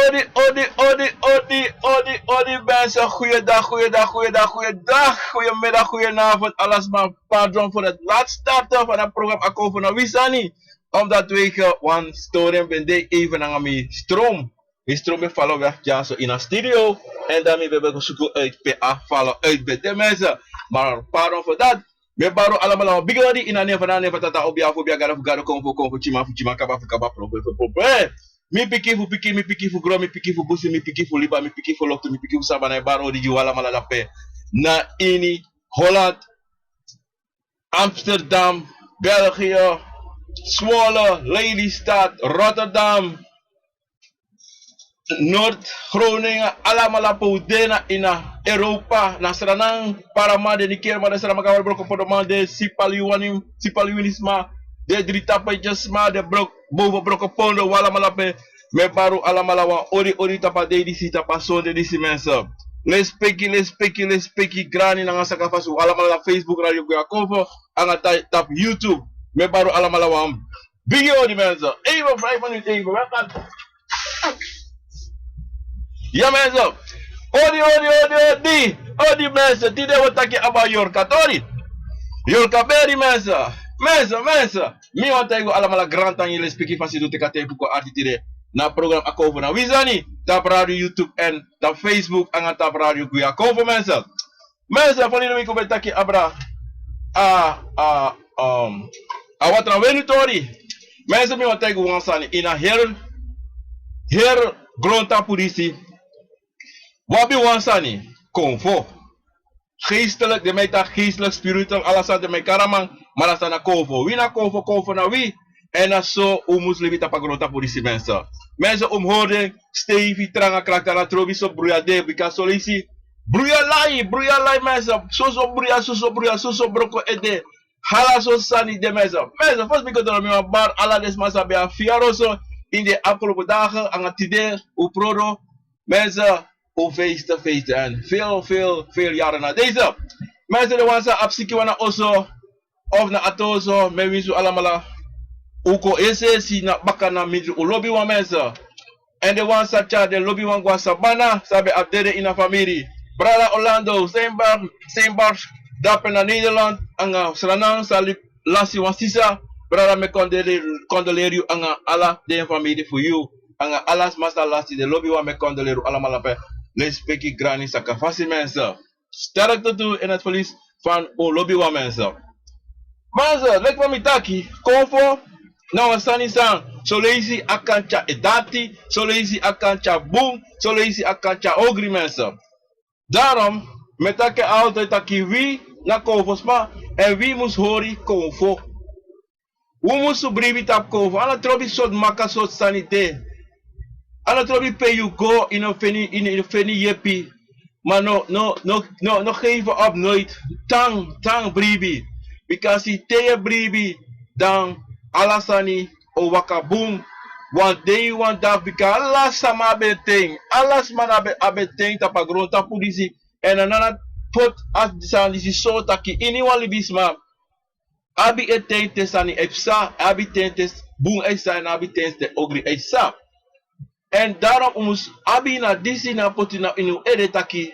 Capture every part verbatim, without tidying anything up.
Odi, odi, odi, odi, odi, odi, mensen. Goeiedag, goeiedag, goeiedag, goeiedag, goeiemiddag, goedenavond, alles maar. Pardon voor het laat starten van het programma Akovo na Wisani. Omdat wege wan storing ben de even aan mijn stroom. Mijn stroom ben vallen weg, ja, zo in een studio. En dan ben ik zoeken uit P A vallen uit bij de mensen. Maar pardon voor dat. Mi e bari un alamala wan bigi odi ini a nen fu, na a nen fu Tata, obia fu obia, gado fu gado, konfo fu konfo, tyiman fu tyiman, kaba fu kaba, profe fu profe. Mi pikin fu pikin, mi pikin fu gron, mi pikin fu busi, mi pikin fu liba, mi pikin fu loktu, mi pikin fu sabana, e bari odi gi un alamala dape. Na ini Holland, Amsterdam, België, Zwolle, Lelystad, Rotterdam, Noord-Groningen, alamala pe un de na ini Europa, na Sranan, Paraman, den Nikerman, den Sranan, Kawar, Brokopondo, man, den Sipaliwini, Sipaliwini sma, den Drie Tappetjes sma, den Brok-, Boven Brokopondo, un alamala pe. Mi e bari un alamala wan odi, odi tapu a dei disi, tapu a sonde disi, mensen. Lespeki, lespeki, lespeki, grani nanga sakafasi, un alamala na Facebook Radio Guyakofo, anga ta-, tapu YouTube. Mi e bari un alamala wan bigi odi, mensen. Even vijf minuten, even. Welkom. Ya, mensen. Odi, odi, odi, odi. Odi, mensen. Tide wi o taki about Yorka tori. Yorka beri, mensen. Mensen, mensen. Mi wani taigi un alamala grantangi, lespeki, fasi un teki a ten fu kon arki tide na programma Akovo na Wisani, tapu Radio YouTube en tapu Facebook, anga tapu Radio Guyakofo, mensen. Mensen, verleden week un ben taki abra a, a, um, a Watrawenu tori. Mensen, mi wani taigi un wan sani, ini a heri, heri grontapu disi, wi abi wan sani, konfo. Geestelijk, den man e taki geestelijk, spiritueel, ala sani den man e kari a man, ma a sani na konfo. Wi na konfo, konfo na wi. En na so un mus libi tapu a grontapu disi, mensen. Mensen, un mus hori den steifi, tranga, krakti, ala trobi, so bruya de, bika son leisi bruya lai, bruya lai, mensen. Soso bruya, soso bruya, soso broko ede. Ala so sani de, mensen. Mensen, fosi mi go doro, mi wani bari ala den sma san ben abi fiyaroso ini den afgelopen dagen, anga tide, un prodo, mensen, un feesten, feesten. En veel, veel, veel jaren na deze. Mensen, den wan san abi sikiwan na oso of na ati oso, mi e winsi un alamala un kon esi esi na baka na mindri un lobiwan, mensen. En den wan san tyari den lobiwan go na sabana, san ben abi dede ini a famiri. Brada Orlando, Steinberg, Steinberg, dape na Nederland, anga Sranan, san libi lasi wan sisa. Brada, mi e kondole-, kondoleri yu anga ala den famiri fu yu. Anga ala sma san lasi den lobiwan, mi e kondoleri un alamala pe. Lespeki, grani, sakafasi, mensen. Sterkte tu in het verlies van un lobiwan, mensen. Mensen, leki fa mi taki, konfo na wan sani san son leisi a kan tyari dati, son leisi a kan tyari bun, son leisi a kan tyari ogri, mensen. Daarom, mi e taki altijd taki wi na konfosma, en wi mus hori konfo. Un mus bribi tapu konfo. A no trobi sortu maka sortu sani de. A no trobi pe yu go, yu no feni, yu no, yu no feni yepi. Ma no, no, no, no, no geven op nooit. Tan, tan bribi. Bika te yu e bribi, dan ala sani o waka bun. Wan dei, wan dagi, bika ala sama abi en ten. Ala sma abi, abi en ten tapu a grontapu disi. En a no na poti a sani disi so taki iniwan libisma abi en ten te sani e psa, abi ten te bun e psa, en abi ten te ogri e psa. En daarom un mus abi na disi, na poti na ini un ede taki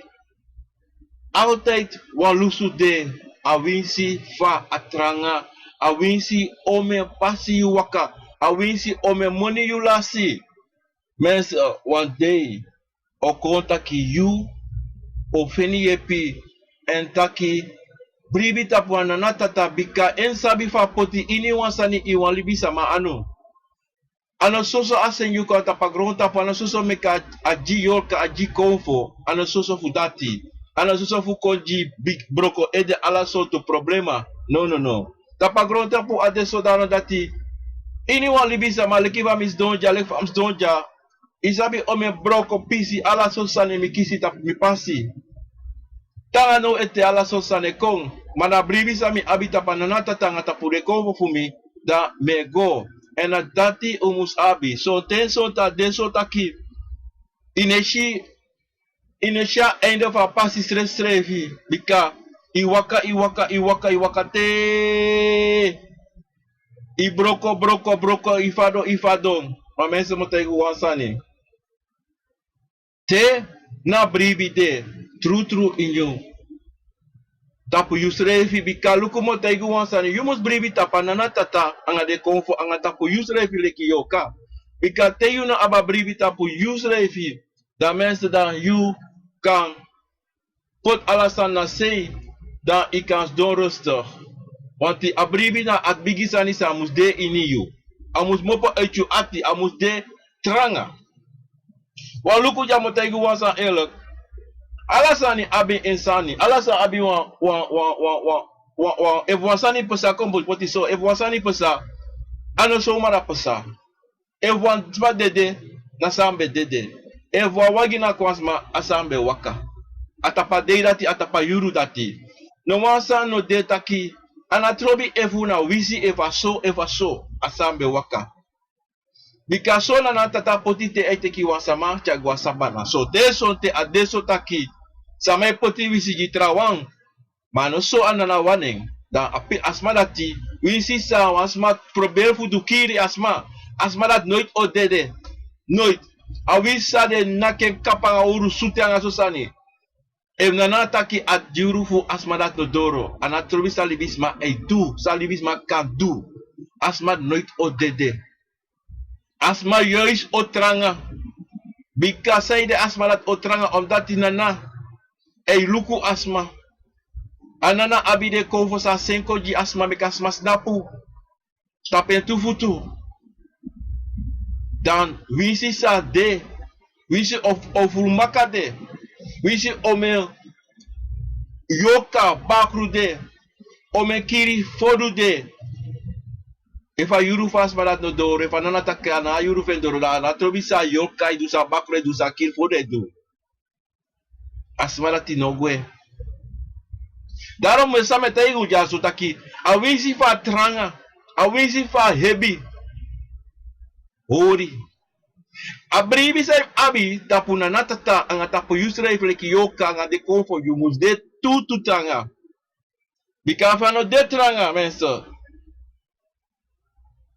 altijd wan lusu de, awinsi fa a tranga, awinsi omeni pasi yu waka, awinsi omeni moni yu lasi. Mensen, wan dei o kon taki yu o feni yepi, en taki bribi tapu wan nana tata, bika en sabi fa a poti iniwan sani ini wan libisma anu. A no soso a seni yu kon tapu a grontapu, a no soso meki a, a gi yorka, a gi konfo, a no soso fu dati. A no soso fu kon gi bigi broko ede, ala sortu problema. No, no, no. Tapu a grontapu a de sodano dati iniwan libisma, leki fa mi sidon dya, leki fa mi sidon dya, yu sabi omeni broko, pisi, ala sortu sani mi kisi tapu mi pasi. Te nanga now ete ala sortu sani e kon. Ma na bribi san mi abi tapu a nana tata nanga tapu den konfo fu mi, dan mi e go. En na dati un mus abi. Sonten, sonten a de so taki yu no e si, yu no e si a einde fu a pasi srefsrefi. Bika yu waka, yu waka, yu waka, yu waka te yu broko, broko, broko, yu fadon, yu fadon. Ma mensen, mi o taigi un wan sani. Te na bribi de trutru ini yu, tapu yusrefi, bika luku mi o taigi wan sani, yu mus bribi tapu a nana tata anga den konfo anga tapu yusrefi leki yorka. Bika te yu no abi a bribi tapu yusrefi, dan mensen, dan yu kan poti ala sani na sei, dan yu kan sidon rustig. Wanti a bribi na a bigi sani san mus de ini yu. A mus mopo uiti yu ati, a mus de tranga. Wan luku di a mi o taigi wan sani eerlik. Ala sani abi en sani, ala sani abi wan wan wan wan wan wan wan efu wan sani pasa kon bun poti so, efu wan sani pasa, a no somar a pasa. Efu wan sma dede, na san ben dede. Efu wan wagi naki wan sma, a san ben waka. A tapu a dei dati, a tapu a yuru dati. No wan sani no de taki a na trobi efu na winsi efu a so efu a so a san ben waka. Bika so na na tata poti te a e teki wan sama tyari go a sabana. So te sonten a de so taki sama e poti winsi gi trawan, ma a no so a nana wani en, dan a pe a sma dati, winsi san wan sma proberi fu du kiri a sma, a sma dati noiti o dede. Noiti. A winsi san den naki en kapu anga owru sutu en anga so sani. Efu nana taki a dyuru fu a sma dati no doro, a na trobi san libisma e du, san libisma kan du, a sma noiti o dede. A sma yoisi o tranga. Bika sanede a sma dati o tranga? Omdati nana e luku a sma. A nana abi den konfo san a seni kon gi a sma meki a sma snapu tapu en tu futu. Dan winsi san de, winsi o o fulumaka de, winsi omen yorka bakru de, omen kiri fodu de. Efu a yuru fu a sma dati no doro, efu a nana taki a na a yuru fu en doro, dan a na trobi san yorka e du, san bakru e du, san kiri fodu e du. A sma dati no gwe. Daron mi san mi e taigi un dyaso taki a winsi fu a tranga, a winsi fu a hebi, hori. A bribi san yu abi tapu nana tata anga tapu yusrefi leki yorka anga den konfo, yu mus de tutu tranga. Bika efu a no de tranga mensen,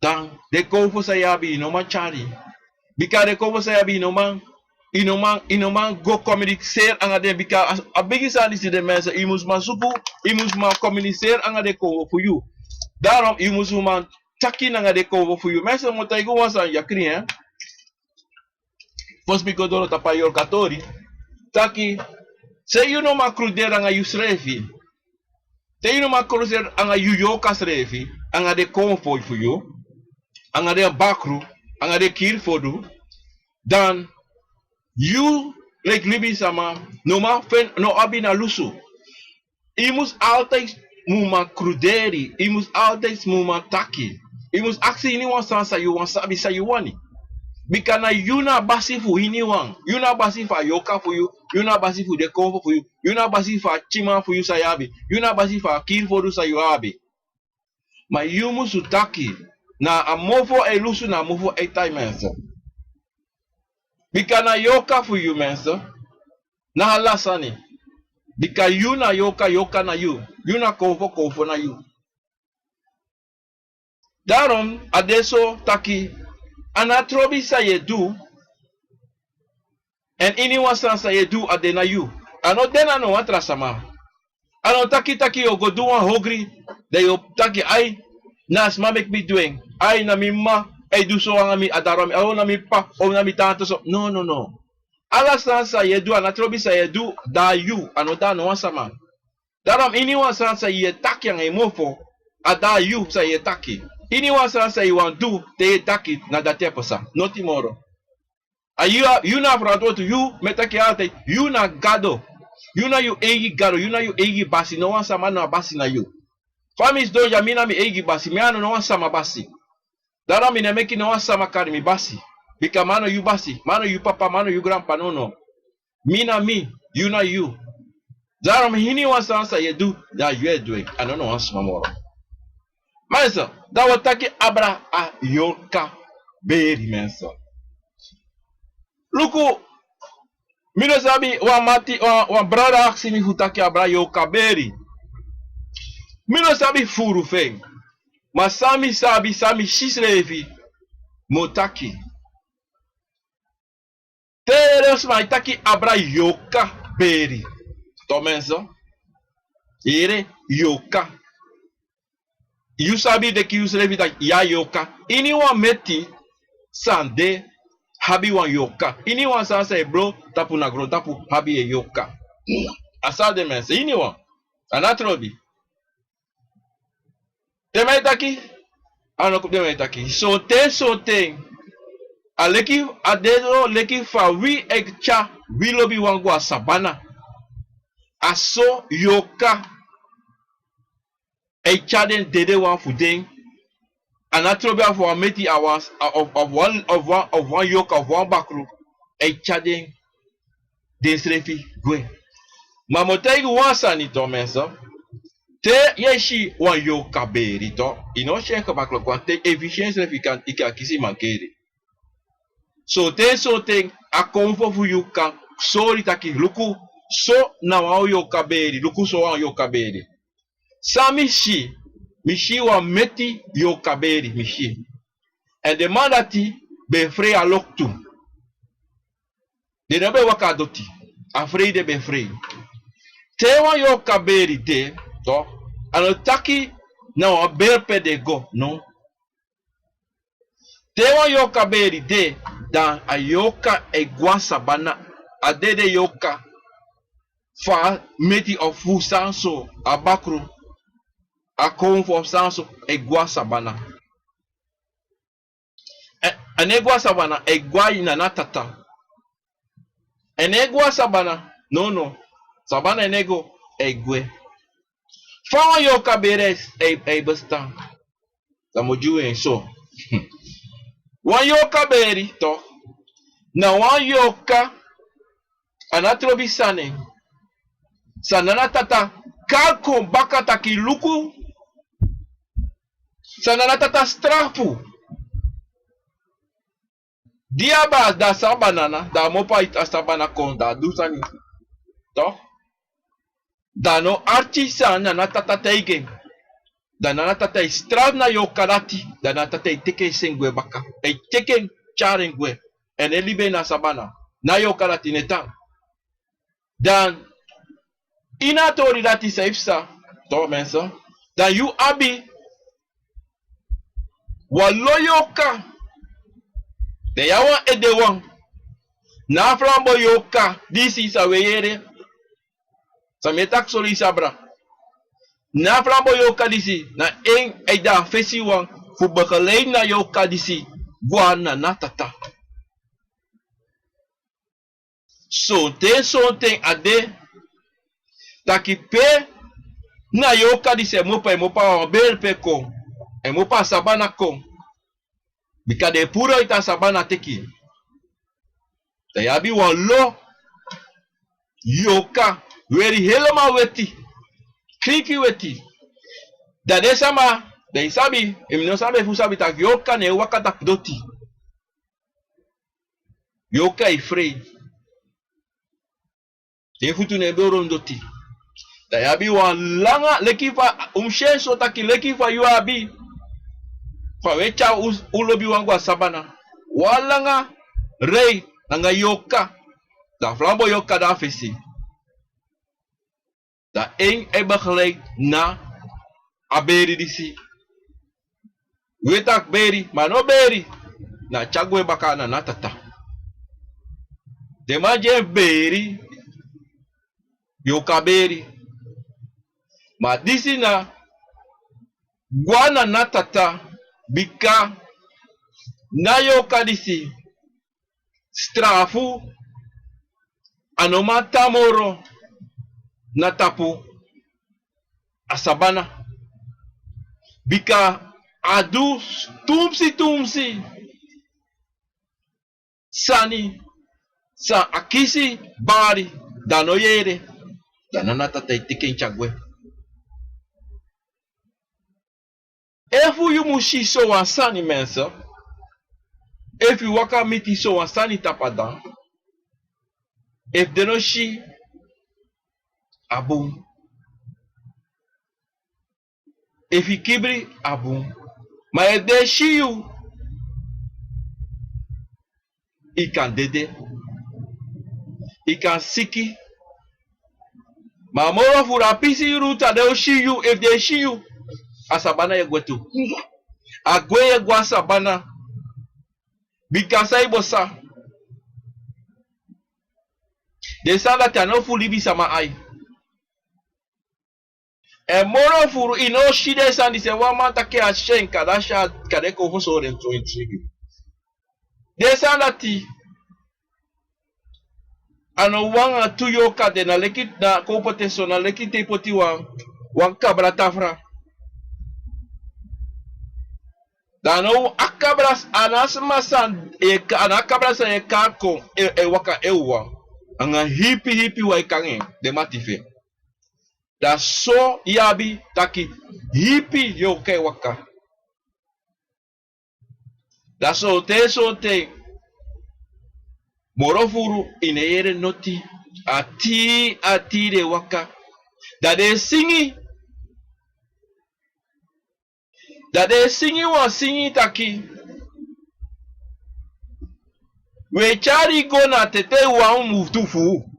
dan den konfo san yu abi yu no man tyari. Bika den konfo san yu abi yu no man, yu no man yu no man go kominiseri anga den. Bika a bigi sani disi de mensen, yu mus man suku, yu mus man kominiseri anga den konfo fu yu. Daron yu mus man taki nanga den konfo fu yu mensen. Mi o taigi un wan sani ya krin. Fosi mi go doro tapu a yorka tori, taki se yu no man kruderi anga yusrefi, te yu no man kruderi anga yu yorka srefi, anga den konfo fu yu, anga den bakru, anga den kiri fodu, dan yu leki libisama no man feni, no abi na lusu. Yu mus altijd mu man kruderi, yu mus altijd mu man taki. Yu mus aksi iniwan san san yu wani sabi san yu wani. Bika na yu na a basi fu iniwan. Yu na a basi fu a yorka fu yu, yu na a basi fu den konfo fu yu, yu na a basi fu a tyiman fu yu san yu abi, yu na a basi fu a kiri fodu san yu abi. Ma yu musu taki, na a mofo e lusu, na a mofo e tai mensen. Bika na yorka fu yu mensen, na ala sani. Bika yu na yorka, yorka na yu, yu na konfo, konfo na yu. Daron a de so taki a na trobi san yu e du. Èn iniwan sani san yu e du a de na yu. A no de na no wan tra sama. A no taki taki yu o go du wan hogri, dan yu o taki ai, na a sma meki mi du en. Ai, na mi m'ma e du so anga mi, a daro a mi, a o na mi p'pa, o na mi tanta so. No no no. Ala sani san yu e du a na trobi san yu e du, dan a yu, a no dan a no wan sama. Daron iniwan sani san yu e taki anga yu mofo, a dan a yu san yu e taki. Iniwan sani san yu wani du te yu e taki, na dati e pasa, noti moro. A yu a yu na a frantwortu, yu mi e taki altijd, yu na gado. Yu na yu eigi gado, yu na yu eigi basi, no wan sama no a basi na yu. Fa mi sidon dya mi na mi eigi basi, mi a no no wan sama basi. Daro mi no e meki no wan sama kari mi basi. Bika mi a no yu basi, mi a no yu papa, mi a no yu granp'pa, nono. Mi na mi, yu na yu. Daro mi iniwan sani san yu e du, dan yu e du en, a no no wan sma moro. Mensen, dan wi o taki abra a yorka beri mensen. Luku, mi no sabi, wan mati wan wan brada aksi mi fu taki abra yorka beri. Mi no sabi furu fu en. Ma san mi sabi, san mi si srefi, mi o taki. Te yu e de sma e taki abra yorka beri. Tomenso. Yere, yorka. Yu sabi deki yusrefi taki yu a yorka. Iniwan meti san de abi wan yorka. Iniwan sani san e bro tapu na grontapu abi en yorka. A san den mense, iniwan. A no trobi. Te mi e taki, a no, te mi e taki. Sonten, sonten. A leki, a de so leki fa wi e tyari wi lobiwan go na sabana. A so yorka e tyari den dedewan fu den. A no trobi efu wan meti, a wan, a, of, of wan, of wan, of wan yorka, of wan bakru. E tyari den, densrefi gwe. Ma mi o taigi wan sani, tomenso. Te yu e si wan yorka beri, to, yu no si en gemakkelijk, want te efu yu si ensrefi kan, yu kan kisi mankeri. Sonten, sonten a konfo fu yu kan sori taki luku, so na wan yorka beri, luku so wan yorka beri. San mi si, mi si wan meti yorka beri, mi si. Èn den man dati ben e frei a loktu. Den no ben e waka na doti. A frei den ben e frei. Te wan yorka beri de, to, a no taki na wan beri pe den e go, no. Te wan yorka beri de, dan a yorka e go na sabana. A dede yorka, fu a meti of fu san so, a bakru, a konfo of san so, e go na sabana. A, a no e go na sabana, e go na ini a tata. A no e go na sabana, no, no. Sabana a no e go, e gwe. Fa wan yorka beri e, e, e bestaan. Dan mi o gi wi en so. Wan yorka beri, to, na wan yorka, a no trobi sani. San Nana Tata kari kon baka taki luku san Nana Tata strafu. Di a baka da sabana, da a mopo a iti a sabana kon, da a du sani. Toch? Da no arki san Nana Tata taigi en. Da Nana Tata e strafu na yorka dati, da Nana Tata e teki en seni gwe baka. E teki en tyari en gwe. Èn e libi en na sabana. Na yorka dati no e tan. Dan ini a tori dati san e psa, toch mensen, dan yu abi wan lo yorka. Dan yu abi wan edewan. Na a flambo yorka disi san wi e yere. San mi e taki so leisi abra. Na a flambo yorka disi, na en e de a fesiwan fu begeleid na yorka disi go na Nana Tata. Sonten sonten a de taki pe na yorka disi e mopo, e mopo a wan beri pe kon, e mopo a sabana kon. Bika den e puru en a sabana teki. Dan yu abi wan lo yorka weri helemaal weti, krinki weti. Dan den sama, dan yu sabi, efu yu no sabi, efu yu sabi taki yorka no e waka tapu doti. Yorka e frei. Den futu no e doro ini doti. Dan yu abi wan langa, leki fa un si en so taki leki fa yu abi. Fa wi e tyari un, un lobiwan go na sabana. Wan langa rij nanga yorka. Dan flambo yorka de a fesi. Dan en e begeleid na a beri disi. Wi e taki beri, ma a no beri. Na tyari gwe baka na Nana Tata. Den man gi en beri, yorka beri. Ma disi na go na Nana Tata, bika na yorka disi strafu a no man tan moro na tapu a sabana. Bika a du tumsi tumsi sani san a kisi bari, dan a no yere, dan Nana Tata e teki en tyari gwe. Efu yu mu si sowan sani mensen, efu yu waka miti sowan sani tapu a dan, efu den no si, a bun. Efu yu kibri, a bun. Ma efu den si yu, yu kan dede. i kan siki. Ma a moro furu a pisi rutu a den o si yu, efu den e si yu, a sabana yu e gwe tu. A gwe yu e gwe a sabana. Bika san i bosa. Den sani dati a no fu libisama ai. En moro furu i no o si den sani disi, en wan man taki a si en, kande a si a, kande kon fu sori en so en tribi. Den sani dati a no wan a tu yoka de, na leki na kon poti en so, na leki te i poti wan, wan kabra tafra. Dan now a kabra, a na sma san e ka-, a na kabra san e kari kon e, e waka e wawan. Anga hipi hipi wan e kon anga en, den mati fu en. Dan so yu abi taki hipi yoka e waka. Dan sonten sonten moro furu i no e yere noti. A tii, a tii den e waka. Dan den e singi. Dan den e singi wan singi taki: Wi e tyari yu go na tetei wan mutu fu u.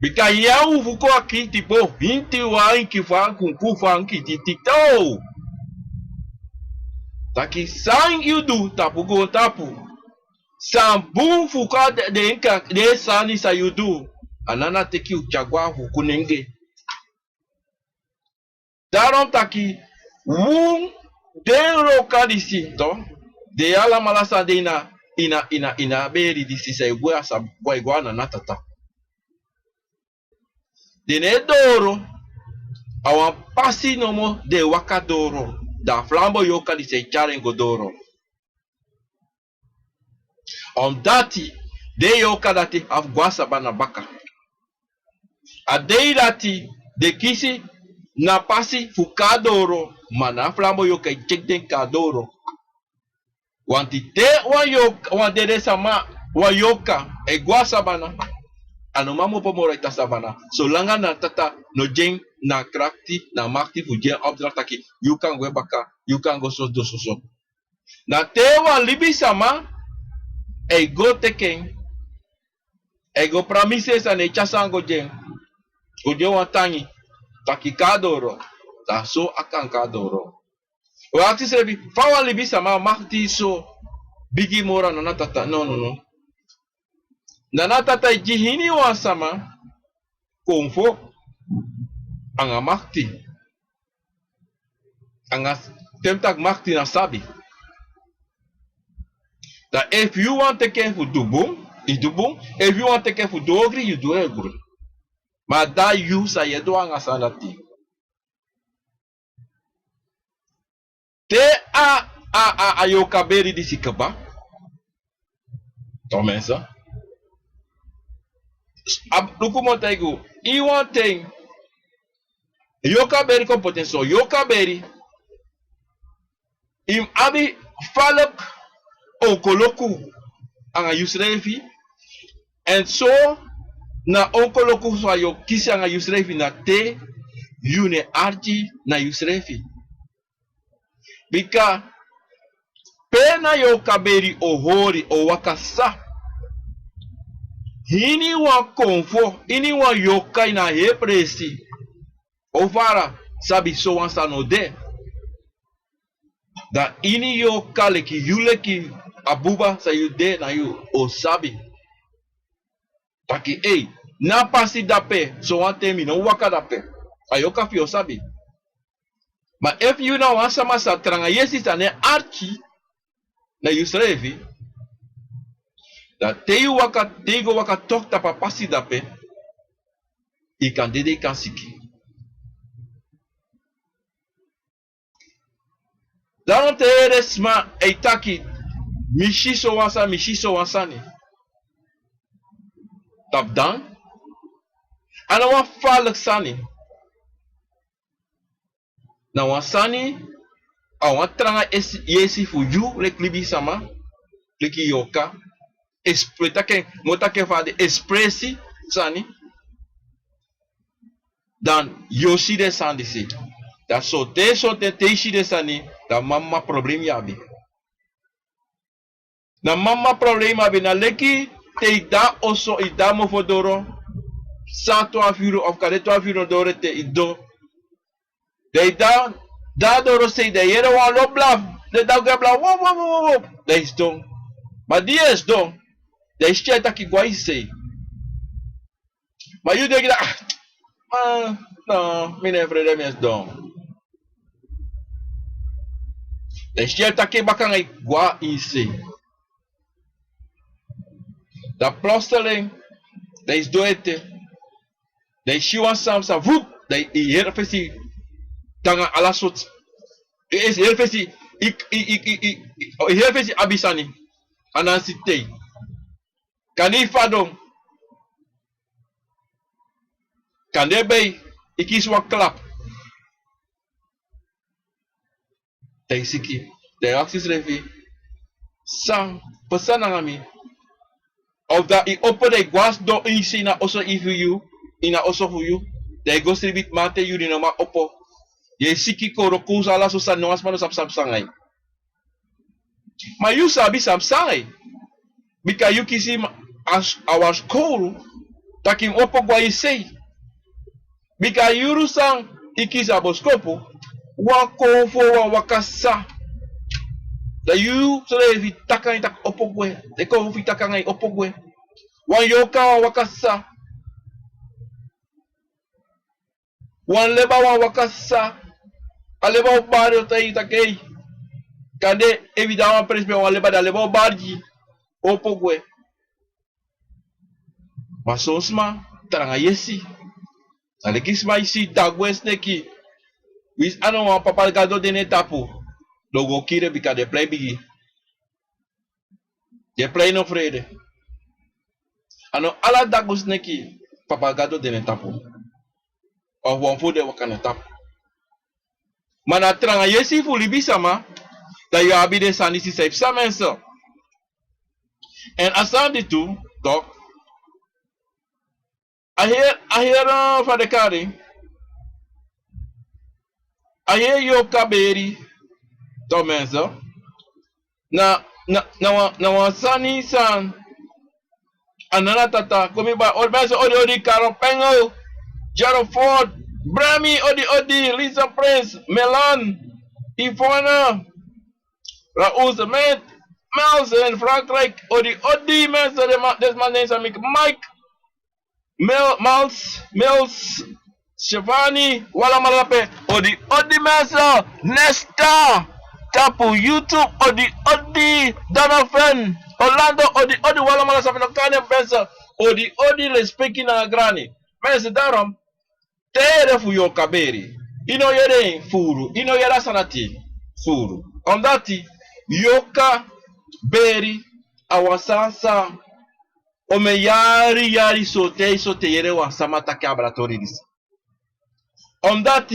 Bika yu a ufu kon a kiti po, inti wan inki fu a kunkun fu a kiti tito. Taki san yu du tapu goontapu. San bun fu kon a den, den sani san yu du. A nana teki u tyari go a fu kunenge. Daarom taki, un den yoka disi, to, den alamala san de ini a, ini a, ini a, ini a beri disi san e gwe a sa, gwe, e gwe a Nana Tata. Den no e doro, a wan pasi nomo den e waka doro, dan a flambo yoka disi e tyari en go doro. Omdati den yoka dati abi gwe a sabana baka. A dei dati den kisi na pasi fu kon a doro, ma na a flambo yoka e tyeki den kon a doro. Wanti te wan yoka, wan dede sama, wan yoka e gwe a sabana, a no man mu opo moro ete a sabana. Solanga Nana Tata no gi en na krakti, na makti fu gi en opdracht taki yu kan gwe baka, yu kan go so, du soso. Na te wan libisama e go teki en, e go pramisi en sani, e tyari sani go gi en, go gi en wan tangi, taki kon a doro, dan so a kan kon a doro. Un e aksi yusrefi fa wan libisama makti so bigi moro a Nana Tata. No, no, no. Nana Tata e gi hiniwan sama konfo anga makti. Anga, te mi taki makti na sabi. Dan efu yu wani teki en fu du bun, i du bun. Efu yu wani teki en fu du ogri, yu du ogri. Ma a de na yu san yu e du anga a sani dati. Te a, a, a, a yoka beri disi kaba. Tomensa. A, luku mi o taigi un. Ini wan ten, yoka beri kon poti en so. Yoka beri, i mu abi falek onkoloku anga yusrefi. Èn so na onkoloku san yu o kisi anga yusrefi, na te yu no e arki na yusrefi. Bika pe na yoka beri o hori, o waka sa. Hiniwan konfo, hiniwan yoka ini a heri presi, o fara sabi sowan sani o de. Dan ini yoka leki yu, leki a buba san yu de na yu, o sabi. Taki ei, na pasi dape, sowan ten mi no waka dape. A yoka fu yu o sabi. Ma efu yu na wan sama san tranga yesi, san no e arki na yusrefi, dan te yu waka, te yu go waka toki tapu a pasi dape, i kan dede, i kan siki. Dan te yu yere sma e taki, mi si sowan sani, mi si sowan sani. Tapu dan, a no wan falek sani. Na wan sani, a wan tranga yesi, yesi fu yu leki libisama, leki yoka. Esp-, taki en, mi o taki en fa a de, espresi sani. Dan yu o si den sani disi. Dan sonten, sonten te yu si den sani, dan mama problem yu abi. Na mama problem yu abi, na leki te yu de na oso, yu de na mofo doro, san twafu yuru of kande twafu yuru no doro ete, yu doro. Dan yu de na, de na doro sei, dan yu yere wan lo blafu, den de na gwe blafu, wop, wop, wop, wop, dan yu sidon. Ma di yu e sidon, dan yu si tyari taki go na yu sei. Ma yu denki taki, ah, ah, no, mi no e frede, mi e sidon. Dan yu si tyari taki baka nanga yu go na yu sei. Dan plotseling, dan yu sidon ete. Dan yu si wan sani, sa vup, dan yu heri fesi tan nanga ala sortu. Yu heri fesi, yu, yu, yu, yu, yu, yu heri fesi abi sani. A no sitei. Kande yu fadon. Kande bei, yu kisi wan klap. Dan yu siki. Dan yu aksi yusrefi, san pasa nanga mi? Of dan yu opo, dan yu go na sidon ini yu sei, na oso ini fu yu, ini a oso fu yu. Dan yu go sribi te mamanten yuru no man opo. Yu e siki, kowrowkow, ala sortu sani, no wan sma no sabi san pasa nanga yu. Ma yu sabi san pasa nanga yu. Bika yu kisi ma-, a, a wan skowru, taki yu mu opo go na yu sei. Bika a yuru san yu kisi a boskopu, wan konfo, wan waka sisa. Dan yu srefi taki nanga yu taki opo gwe. Den konfo fu yu taki nanga yu opo gwe. Wan yorka, wan waka sisa. Wan leba, wan waka sisa. A leba o bari, o taigi yu taki, ei, kande efu yu de na wan presi pe wan leba de, a leba o bari gi yu, opo gwe. Ma son sma tranga yesi. Na leki sma e si dagu en sneki. Winsi a no wan, Papa Gado de na en tapu, den o go kiri en, bika den e prei bigi. Den e prei no frede. A no ala dagu sneki Papa Gado de na en tapu. Of wan fu den waka na en tapu. Ma na tranga yesi fu libisma, dan yu abi den sani disi san e psa, mensen. Èn a sani disi tu, toch, a heri, a heri, eh, fa den e kari, a heri yorka beri, toch, mensen. Na, na, na wan, na wan sani san a nana tata kon mi bai. Odi, mensen, odi, odi, Karo Pengel, Gerald Ford, Brami, odi, odi, Lisa Prince, Melan, Ivona, Raoul Cement, Miles in Frankrijk, odi, odi, mensen, den man, den man nen san meki Mike, Mil-, Mals, Mils, Stefani, un alamala pe. Odi, odi, mensen, Nesta, tapu YouTube, odi, odi, Donovan, Orlando, odi, odi, un alamala san mi no kan nen, mensen, odi, odi, respeki nanga grani. Mensen, daarom, te yu yere fu yorka beri, yu no yere en furu, yu no yere a sani dati furu. Omdat yorka beri a wan sani san omen yari, yari, sortu, sortu yere wan sama taki abra tori disi. Omdat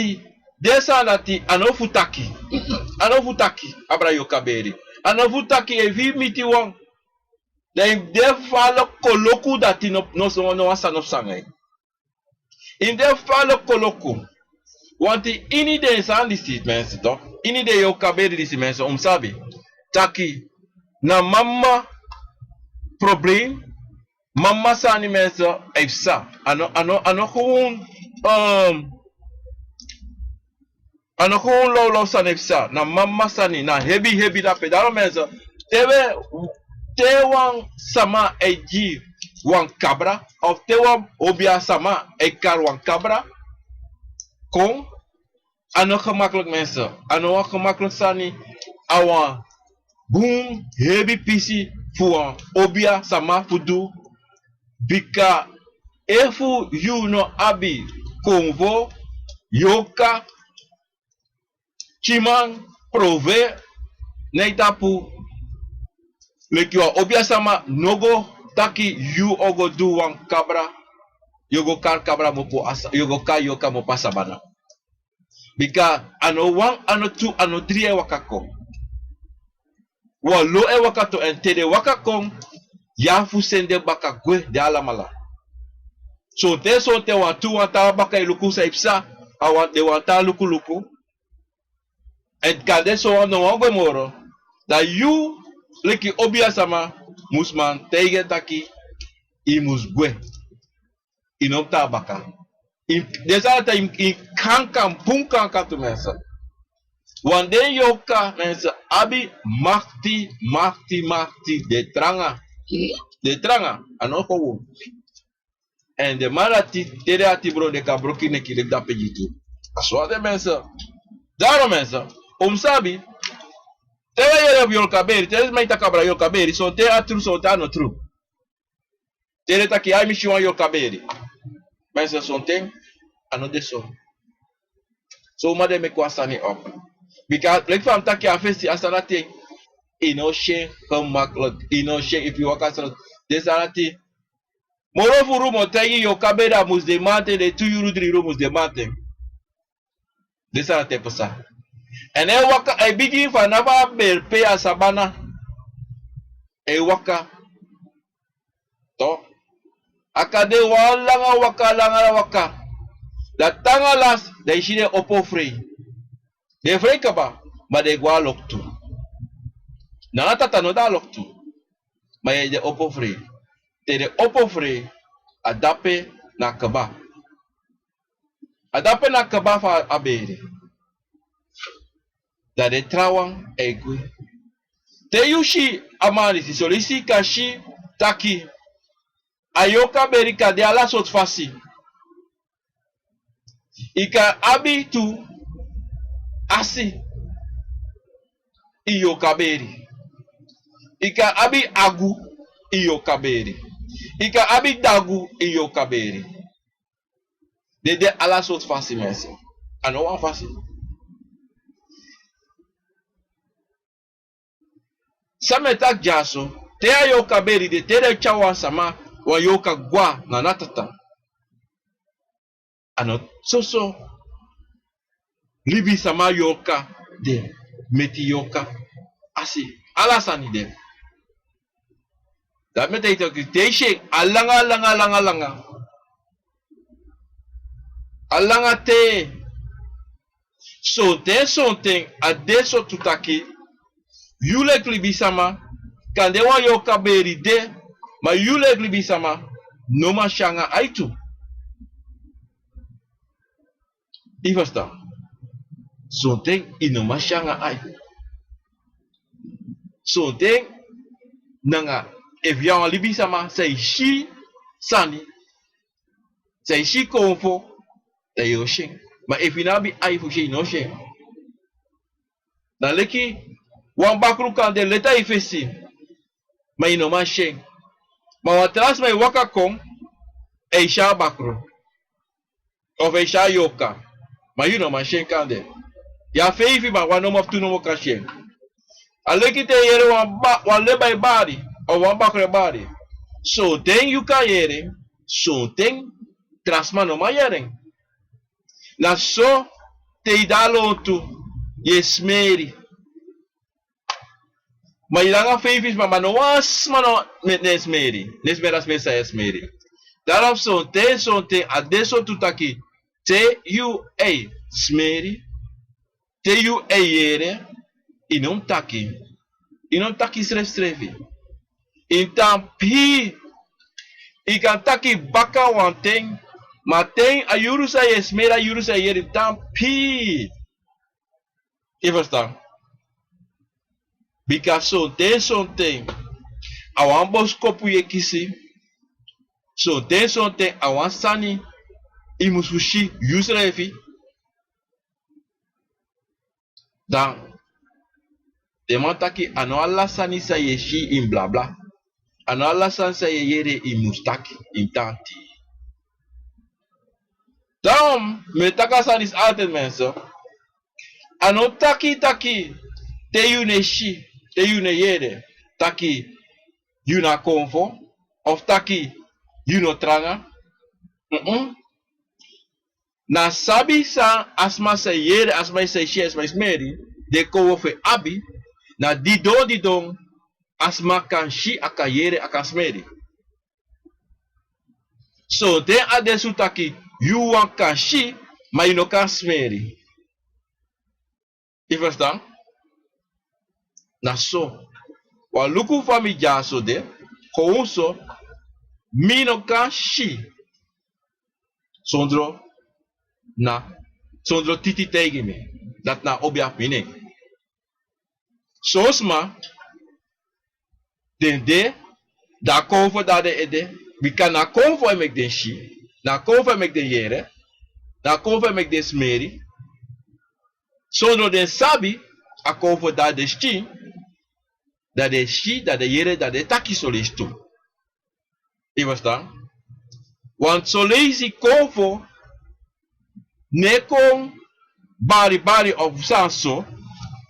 den sani dati a no fu taki. A no fu taki abra yorka beri. A no fu taki efu yu miti wan. Dan yu de fu a lokoloku dati no, no, no wan sani no psa nanga yu. Yu de fu a lokoloku. Want ini den sani disi, mensen, toch? Ini den yorka beri disi, mensen, un mu sabi taki na mama problem, mama sani, mensen, e psa. A no, a no, a no gewoon, ehm, a no gewoon lawlaw sani e psa. Na mama sani, na hebi, hebi drape. Daarom, mensen, te wi, te wan sama e gi wan kabra, of te wan obiasma e kari wan kabra kon, a no gemakkelijk, mensen. A no wan gemakkelijk sani. A wan bun hebi pisi fu wan obiasma fu du. Bika efu yu no abi konfo, yorka, kiman, prove, na yu tapu, leki wan obiasma no go taki yu o go du wan kabra, yu o go kari kabra mopo a sa-, yu o go kari yorka mopo a sabana. Bika a no wan, a no tu, a no dri e waka kon. Wan lo e waka tu, èn te den waka kon, yu abi fu seni den baka gwe, den alamala. Sonten, sonten wan tu, wan tra baka e luku san e psa, a wan, den wan tra lukuluku. Èn kande sowan no wani gwe moro. Dan yu, leki obiasma, mus man taigi en taki, i mus gwe. I no mus tan na baka. I, den sani dati i, i kankan, bun kankan tu mensen. Want den yorka mensen abi makti, makti, makti, den tranga. Den tranga, a no gewoon. Èn den man dati, te den ati broko, den kan broko i neki leki dape gi tu. A so a de mensen. Daarom mensen, un mus sabi, te wi e yere yorka beri, te den sma e taki abra yorka beri, sonten a tru, sonten a no tru. Te den taki ai mi si wan yorka beri. Ma yu si sonten a no de so. So uman den meki wan sani op. Bika leki fa mi taki a fesi, a sani dati en, i no si en gemakkelijk, i no si en efu yu waka srot. Den sani dati, moro furu mi o taigi yu, yorka beri a mus de mamanten, den tu yuru dri yuru mus de mamanten. Den sani dati e pasa. Èn a e waka, a e bigin fu a nafu a beri pe a sabana. A e waka. Toch. A kan de wan langa waka, langa waka. Dan te nanga lasi, dan i si den opo frei. Den frei kaba, ma den e go a loktu. Nanga tata no de a loktu. Ma yu e, den opo frei. Te den opo frei, a dape na kaba. A dape na kaba fu a beri. Dan den trawan e gwe. Te yu si a man disi, son leisi i kan si taki a yorka beri kan de ala sortu fasi. I kan abi tu asi in yorka beri. I kan abi agu in yorka beri. I kan abi dagu in yorka beri. Den de ala sortu fasi mensen. A no wan fasi. San mi e taki dyaso, te a yorka beri de, te den tyari wan sama, wan yorka gwe na natata. A no soso libisama yorka de, meti yorka. A si, ala sani de. Dati meki te i taki te i si en a langa, langa, langa, langa. A langa te. Sonten, sonten a de so tu taki yu leki libisama, kande wan yorka beri de, ma yu leki libisama no man si nanga ai tu. I ferstan? Sonten i no man si nanga ai. Sonten nanga, efu yu na wan libisama san e si sani, san e si konfo, dan yu o si en. Ma efu yu no abi ai fu si en, yu no o si en. Na leki wan bakru kan de leti na yu fesi, ma yu no man si en. Ma wan tra sma e waka kon, èn yu si a bakru. Of yu si a yorka, ma yu no man si en kande. Yu a feifi man, wan nomo of tu nomo kan si en. A leki te yu yere wan ba, wan leba e bari, of wan bakru e bari. Sonten yu kan yere en, sonten tra sma no man yere en. Na so te yu de na lontu, yu e smeri. Ma yu de nanga feifi sma, ma no wan sma no, no e smeri. No e smeri a smeri san yu e smeri. Daarom sonten, sonten a de so tu taki te yu e smeri, te yu e yere, yu no mus taki. Yu no mus taki srefsrefi. Yu mus tan pii. Yu kan taki baka wanten, ma te a yuru san yu e smeri, a yuru san yu e yere, yu mus tan pii. Yu ferstan? Bika sonten, sonten a wan boskopu yu e kisi. Sonten, sonten a wan sani yu mus fu si yusrefi. Dan den man taki a no ala sani san yu e si yu mus blabla. A no ala sani san yu e yere yu mus taki, yu mus tan ati. Dan mi e taki a sani disi altijd mensen. A no taki taki te yu no e si, te yu no e yere, taki yu na konfo, of taki yu no tranga. Mm-mm. Na sabi san a sma sa e yere, a sma sa e si, a sma e smeri, den kon fu en abi, na didon didon a sma kan si, a kan yere, a kan smeri. Sonten a de so taki yu wawan kan si, ma yu no kan smeri. Yu ferstan? Na so. Wan luku fa mi dyaso de, kon so, Mi no kan si sondro na, sondro titi taigi mi. Dati na a obiafu mi nen. Son sma, den de, dan a konfo de na den ede. Bika na a konfo e meki den si, na a konfo e meki den yere, na a konfo e meki den smeri. Sondro den sabi, a konfo de na den skin, dan den si, dan den yere, dan den taki soleisi tu. Yu e ferstan? Want soleisi konfo no e kon bari bari of san so,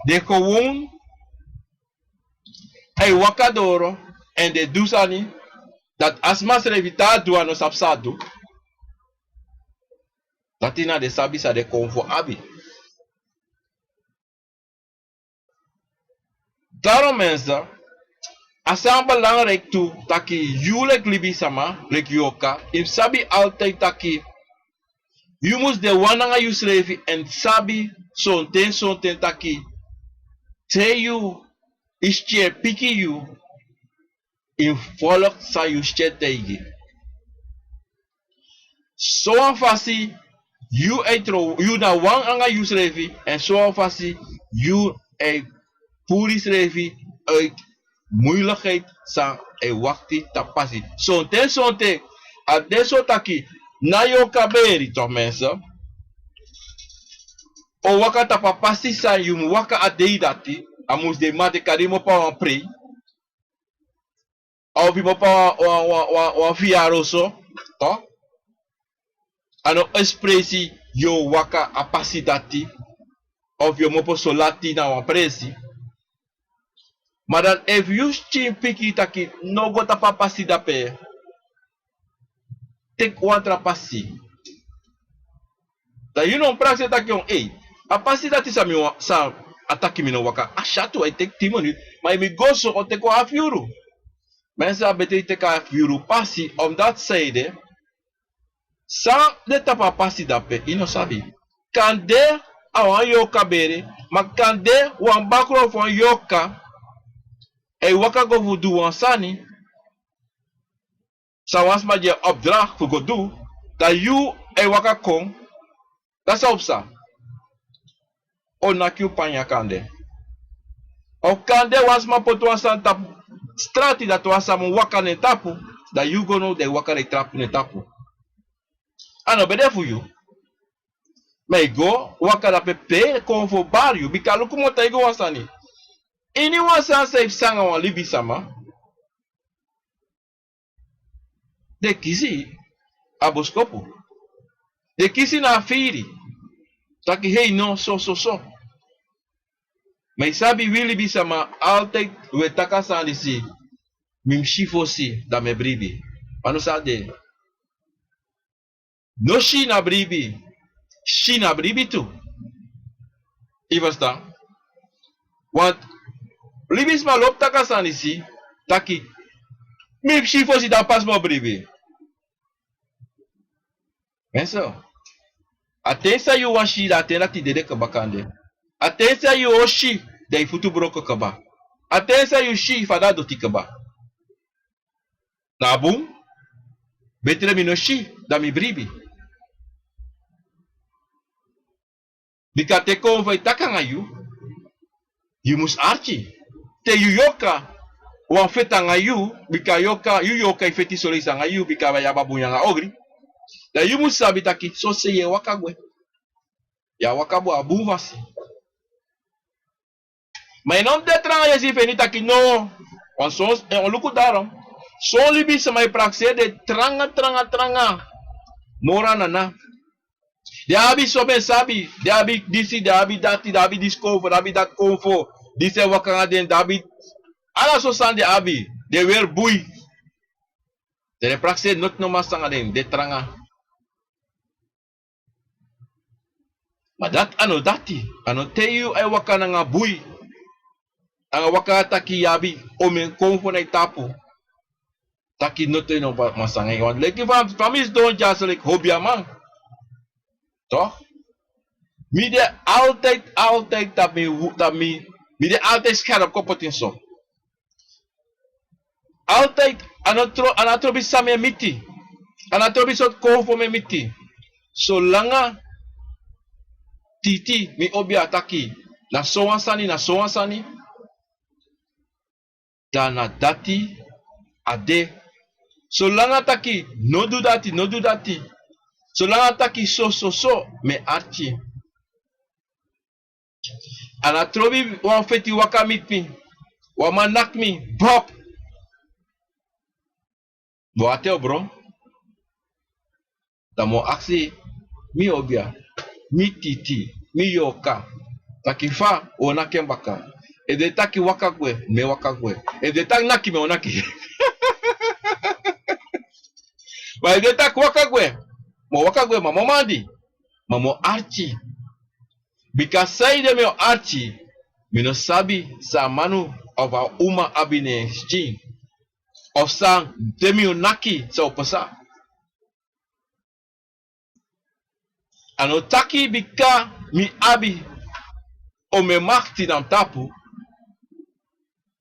den gewoon e waka doro èn den du sani dati a sma srefi te a du a no sabi san a du. Dati na den sabi san den konfo abi. Daarom mensen, a sani belangrijk tu taki yu leki libisma, leki yorka, yu mus sabi altijd taki yu mus de wan nanga yusrefi èn sabi sonten sonten taki te yu, yu skin e piki yu, yu mus folg san yu skin e taigi. Sowan fasi yu e tron, yu na wan nanga yusrefi, èn sowan fasi yu e puru yusrefi uit moeilijkheid san e wakti tapu pasi. Sonten sonten a de so taki na yorka beri toch mensen, o waka tapu a pasi san yu mus waka a dei dati, a mus de mati kari mopo a wan prei. Of yu mopo a wan, wan, wan, wan, wan fiyaro so, toch? A no expressi yu o waka a pasi dati, of yu mopo so lati na wan presi. Ma dan efu yu skin piki taki no go tapu a pasi dape, teki wan tra pasi. Dan yu no prakseri taki on, ei, a pasi dati san mi wan, san a taki mi no waka, a syatu, a e teki tin minute, ma yu mi go so o teki wan hafu yuru. Mensen, a beteri teki a hafu yuru pasi, omdat san ede, san de tapu a pasi dape, yu no sabi. Kande a wan yorka bere, ma kande wan bakru fu wan yorka e waka go fu du wan sani san wan sma gi en opdracht fu go du, dan yu e waka kon, dan san o psa? O naki yu panya kande. Of kande wan sma poti wan sani tapu strati dati wan sma mu waka na en tapu, dan yu go now dan yu waka dan yu trapu na en tapu. A no ben de fu yu. Ma yu go waka dape pe kon fu bari yu, bika luku mi o taigi yu wan sani. Iniwan sani san e psa nanga wan libisma, den kisi a boskopu. Den kisi na a firi. Taki hei no, so, so, so. Ma yu sabi wi libisma altijd wi e taki a sani disi, mi mus si fosi dan mi e bribi. Ma no san a de. No si na bribi, si na bribi tu. Yu e ferstan? Want libisma lobi taki a sani disi, taki mi mus si fosi dan pas mi o bribi. Mensen, a ten san yu wani si dan a ten dati dede kaba kande. A ten san yu o si dan yu futu broko kaba. A ten san yu si fa dan a doti kaba. Na bun, betre mi no si dan mi bribi. Bika te kon fu e taki nanga yu, yu mus arki. Te yu yorka wani feti nanga yu, bika yorka, yu yorka e feti soleisi nanga yu, bika yu abi a bun nanga ogri. Dan yu mus sabi taki soso yu e waka gwe. Yu e waka bun, a bun fasi. Ma yu no mus de tranga yesi feni taki no. Wan son, eh, wan luku daarom. Son libisma e prakseri den tranga, tranga, tranga. Moro nana. Den abi so ben sabi, den abi disi, den abi dati, den abi disi konfo, den abi dati konfo. Disi e waka nanga den, den abi ala so sani den abi. Den weri bui. Den e prakseri noti no man sanga den, den tranga. Ma dati a no dati, a no te yu e waka nanga bui, nanga waka taki yu abi omen konfo na yu tapu, taki no te no man sanga yu. Want leki fa, fa mi sidon dyaso leki hobi a man. Toch? Mi de altijd, altijd tapu mi, tapu mi, mi de altijd scherp kon poti en so. Altijd A no tro-, a no trobi san mi e miti. A no trobi sortu kowfu mi e miti. Solanga titi mi obi a taki na sowan sani, na sowan sani, dan na dati a de. Solanga taki no du dati, no du dati. Solanga taki so, so, so, mi e arki. A no trobi wan feti waka miti mi, wan man naki mi, bop. Bo a te o bron. Dan mi o aksi, mi obia, mi titi, mi yorka. Taki fa, un o naki en baka. Efu den taki waka gwe, mi e waka gwe. Efu den taki naki, mi o naki. Ma efu den taki waka gwe, mi o waka gwe, ma mi o mandi. Ma mi o arki. Bika sanede mi o arki, mi no sabi san a manu of a uma abi na en skin. Of san te mi o naki san o pasa. A no taki bika mi abi omeni makti na mi tapu,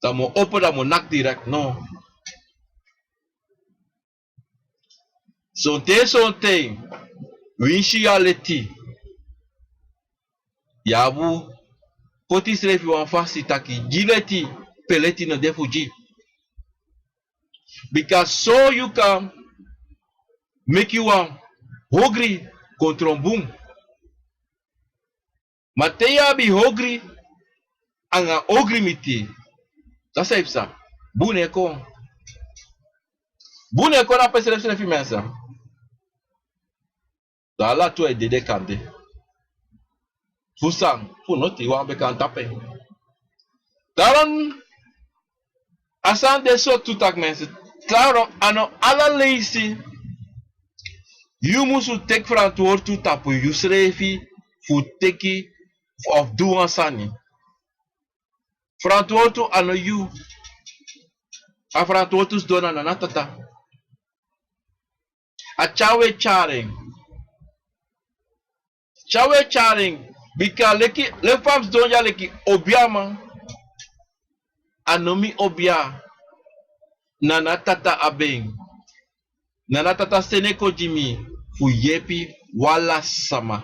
dan mi o opo, dan mi o naki direkt, no. Sonten, sonten, winsi yu a leti, yu abi fu poti yusrefi wan fasi taki gi leti pe leti no de fu gi. Bika so yu kan meki wan ogri kon tron bun. Ma te yu abi ogri anga ogri miti, san san yu psa? Bun no e kon. Bun no e kon na pe srefsrefi mensa. Dan ala tu e dede kande. Fu san? Fu noti, wan beka na tapu en. Daarom a sani de so tu taki mensa. Daarom a no ala leisi yu musu teki ferantwortu tapu yusrefi fu teki of du wan sani. Ferantwortu a no yu. A ferantwortu sidon na Nana Tata. A tyari wi e tyari en. Tyari wi e tyari en. Bika leki, leki fa mi sidon dya leki obiaman, a no mi obia. Nana Tata abi en. Nana Tata seni en kon gi mi fu yepi wan lasi sama.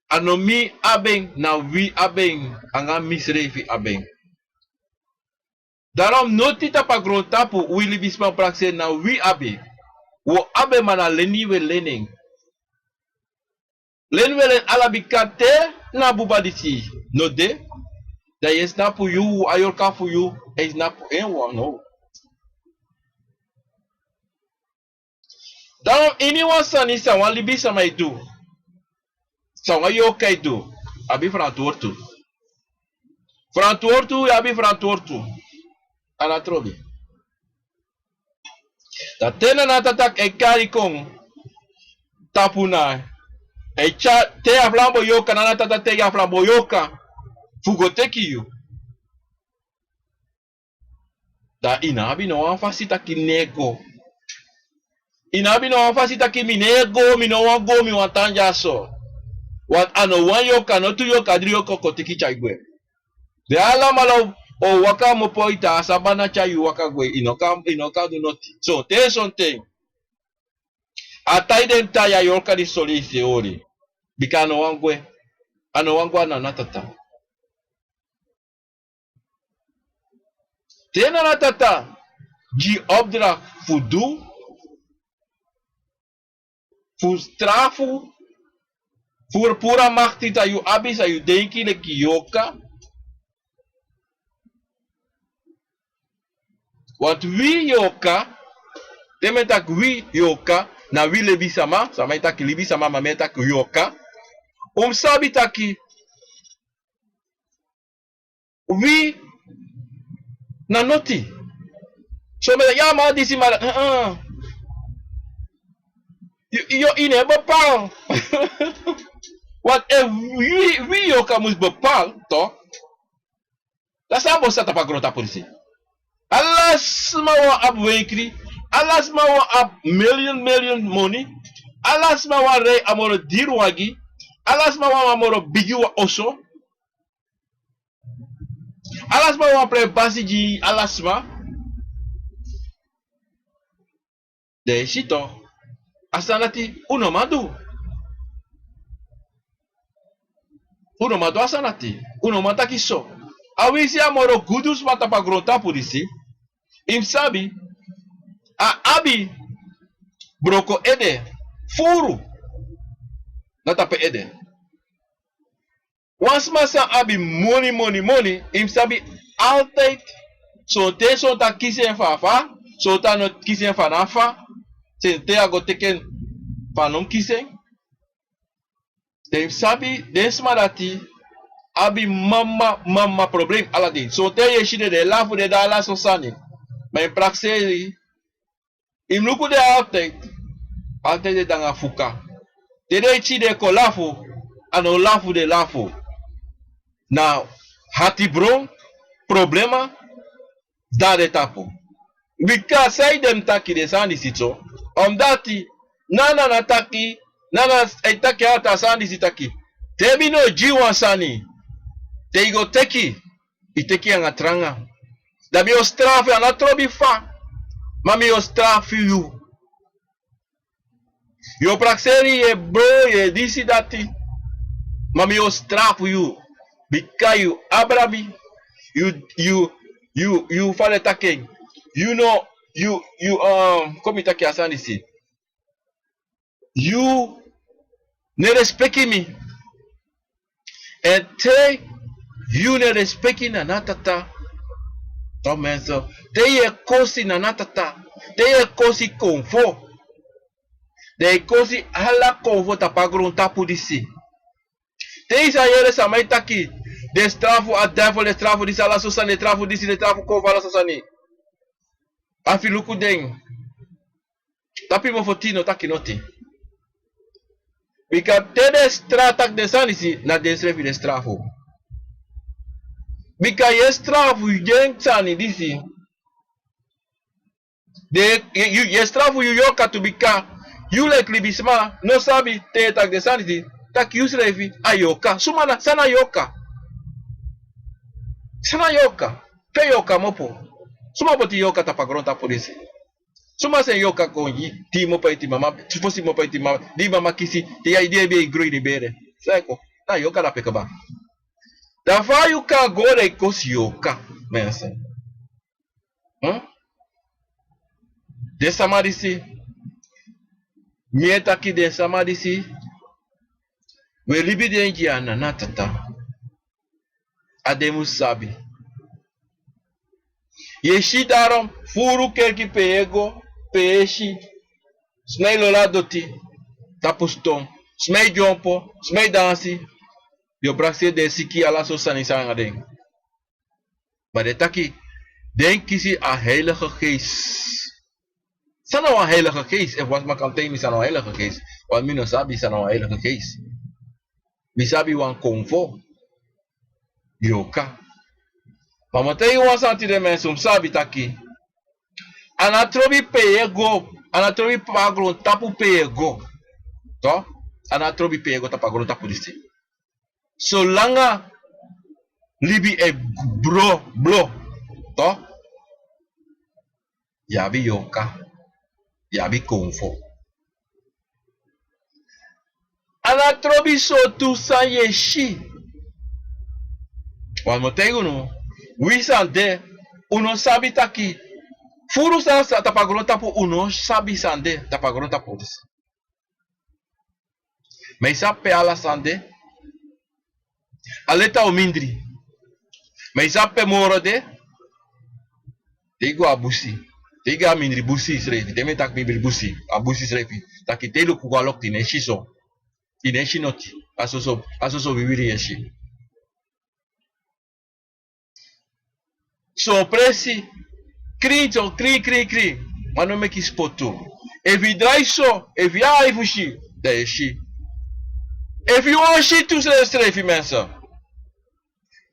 A no mi abi en, na wi abi en, anga misrefi abi en. Daarom noti tapu a grontapu wi libisma prakseri na wi abi. Wi o abi en, ma na leni wi e leni en. Leni wi e leni ala, bika te na buba disi no de, dan yu e snapu yu, a yorka fu yu e snapu en wan, no. Dan ini wan sani san wan libisama e du, san wan yorka e du, abi ferantwortu. Ferantwortu, yu abi ferantwortu. A no trobi. Dan te Nana Tata e kari kon tapu na, e tyari, te a flambo yorka, Nana Tata taigi a flambo yorka fu go teki yu. Dan yu no abi no wan fasi taki mi no e go. Yu no abi no wan fasi taki mi no e go, mi no wani go, mi wani tan dyaso. Want a no wan yorka, no tu yorka, dri yorka o kon teki tyari gwe. Den alamala o, o waka, mi o poi tan a sabana tyari yu waka gwe, yu no kan, yu no kan du noti. So, te sonten a tai den tai a yorka disi sori yu, yu e hori. Bika a no wani gwe. A no wani go na Nana Tata. Te Nana Tata gi opdracht fu du, fu strafu, fu puru a makti san yu abi, san yu denki leki yorka. Want wi yorka, te mi e taki wi yorka, na wi libisama, san mi e taki libisama, ma mi e taki yorka. Un mu sabi taki wi na noti. So mi e taki, ya, ma disi, ma, eh, eh. Yu, yu, yu no e bepaal. Want efu wi, wi yorka mus bepaal, toch? Dan san bo sa tapu a grontapu disi? Ala sma wani abi wenkri, ala sma wani abi miljoen, miljoen moni, ala sma wani rei a moro diri wagi, ala sma wani a moro bigi wan oso. Ala sma wani prei basi gi ala sma. den e si to. A sani dati un no man du. Un no man du a sani dati. Un no man taki so. A winsi a moro gudu sma tapu a grontapu disi, yu mus sabi, a abi broko ede furu na tapu en ede. Wan sma san abi moni, moni, moni, yu mus sabi, altijd, sonten, sonten a kisi en fu a fa, sonten a no kisi en fu a no a fa, sonten a go teki en fu a no mus kisi en. Den mus sabi, den sma dati abi mama, mama problem ala dei. Sonten yu e si den, den e lafu, den e du ala so sani. Ma yu prakseri, yu mus luku den altijd, altijd den de nanga fuka. Te den e si den kon lafu, a no lafu den lafu. Na hatibron, problema, de na den tapu. Bika sanede mi taki den sani disi so? Omdat na, na, na taki, na, na, a e taki altijd a sani disi taki, te mi no gi yu wan sani, te yu go teki, yu teki nanga tranga. Dan mi o strafu yu, a no trobi fa, ma mi o strafu yu. Yu o prakseri, yu e bro, yu e disi dati. Ma mi o strafu yu. Bika yu abra mi. Yu, yu, yu, yu, fa den e taki en. Yu no, yu, yu, um, kon mi taki a sani disi. Yu no e respeki mi. Èn te yu no e respeki Nana Tata, dan mensen, te yu e kosi Nana Tata, te yu e kosi konfo, dan yu e kosi ala konfo tapu a grontapu disi. Te yu sa yere sama e taki, den strafu a duivel, den strafu disi, ala so sani, den strafu disi, den strafu konfo, ala so sani. A fu luku den. Tapu yu mofo, te yu no taki noti. Bika te den stra-, taki den sani disi, na densrefi den strafu. Bika yu e strafu den sani disi. Den, yu, yu, yu e strafu yu yorka tu, bika yu leki libisma no sabi te yu e taki den sani disi, taki yusrefi a yorka. Suma na, san na yorka? San na yorka? Pe yorka kmopo? Suma poti yorka tapu a grontapu disi? Suma seni yorka kon gi, di kmopo eti mama, fosi kmopo eti mama, di mama kisi, te yu e, di yu e groi ini bere. San e kon? Na yorka dape kaba. Dan fa yu kan go dan yu kosi yorka, mensen? Hm? Den sama disi, mi e taki den sama disi, wi e libi den gi a Nana Tata. A den mus sabi. Yu e si daarom, furu kerki pe yu e go, pe yu e si, sma e lolo a doti tapu ston, sma e dyompo, sma e dansi, yu o prakseri den siki, ala so sani san nanga den. Ma den taki, den kisi a Heilige Geest. San na wan Heilige Geest? Efu wan sma kan taigi mi san na wan Heilige Geest. Want mi no sabi san na wan Heilige Geest. Mi sabi wan konfo yorka. Ma mi o taigi wan sani tide, mensen, un mus sabi taki, a no trobi pe yu e go, a no trobi pe a grontapu pe yu e go. To? A no trobi pe yu e go tapu a grontapu disi. Solanga libi e bro, bro, to, yu abi yorka, yu abi konfo. A no trobi sortu san yu e si. Want mi o taigi unu, wi san de, un no sabi taki, furu san, san tapu a grontapu, un no sabi san de tapu a grontapu disi. Ma yu sabi pe ala sani de. A leti o mindri. Ma yu sabi pe moro de. Te yu go a busi. Te yu go a mindri busi srefi. Te mi e taki mindri busi, a busi srefi. Taki te yu luku go a loktu, yu no e si so. Yu no e si noti. A soso, a soso wiwiri yu e si. Son presi, krin, son krin, krin, krin. Ma no meki spotu. Efu yu drai so, efu yu abi fu si, dan yu e si. Efu yu wani si tu srefsrefi, mensen,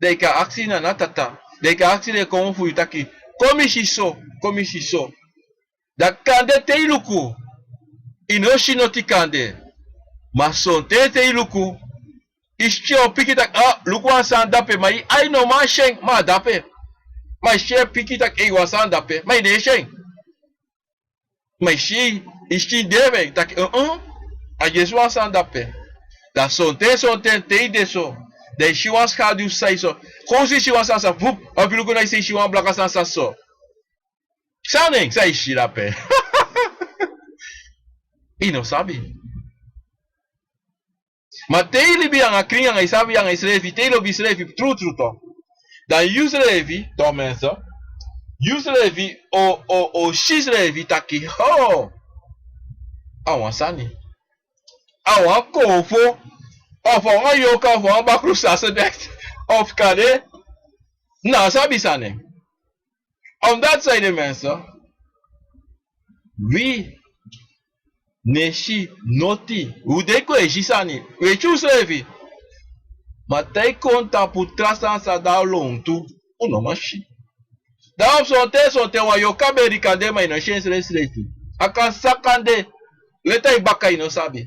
dan yu kan aksi Nana Tata. Dan yu kan aksi den kon fu yu taki, kon mi si so, kon mi si so. Dan kande te yu luku, yu no si noti kande. Ma sonten te yu luku, yu si en o piki taki, ah, luku wan sani de ape, ma yu ai no man si en, ma a de ape. Ma yu si en piki taki, ei, wan sani de ape, ma yu no e si en. Ma i si, i si den fu en taki, uh-uh, a yesi wan sani dape. Dan sonten sonten te i de so, dan i si wan skadu sai so. Kon si i si wan sani sa, vup, a fu luku na i si i si wan blaka sani sa so. San nen, san i si dape? I no sabi. Ma te i libi anga krin anga i sabi anga i srefi, te i lobi i srefi tru tru to. Dan yu srefi, to mensen, yu srefi o, o, o si srefi taki, ho, a wan sani. A wan konfo, of a wan yoka, of a wan bakru sase deti, of kande, na a sabi sani. Omdat san ede mensen, wi no e si noti, un de kon e si sani, un e si unsrefi. Ma te i kon tapu tra sani san de na lontu, un no man si. Dan sonten sonten wan yoka beri kan de ma i no si en srefi srefi. A kan saka de, leti a i baka i no sabi.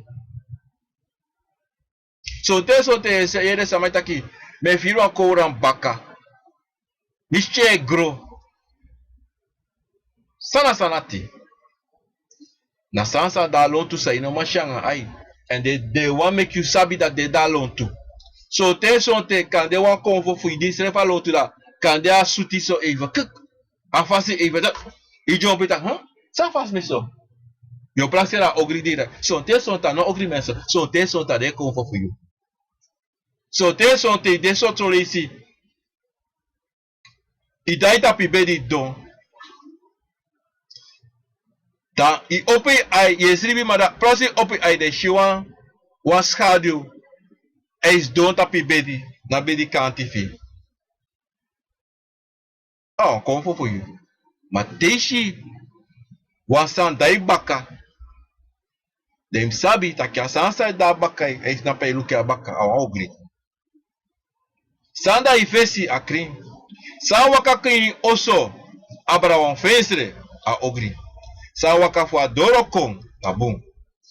Sonten sonten yu e yere sama e taki, mi e firi wan kowra na mi baka. Mi skin e gro. San na san dati? Na sani san de na lontu san yu no man si anga ai. Èn den, den wani meki yu sabi dati den de na lontu. Sonten sonten kande wan konfo fu yu di srefi a lontu, dan kande a suti so even kik. A fasi even dati. Yu dyompo yu taki, hm? San fasi mi so? Yu o prakseri a ogri di yu de. Sonten sonten a no ogri mensen. Sonten sonten a de konfo fu yu. Sonten sonten yu de sortu leisi. Yu daai tapu yu bedi didon. Dan yu opo yu ai, yu e sribi ma dan plosi yu opo yu ai dan yu si wan, wan skadu. Èn yu sidon tapu yu bedi, na bedi kanti fu yu. A wan konfo fu yu. Ma te yu si wan sani de na yu baka, dan yu mus sabi taki a sani san de na baka, yu e snapu, yu luku a baka, a wan ogri. San de na yu fesi a krin. San waka kon ini oso abra wan fensre, a ogri. San waka fu a doro kon, a bun.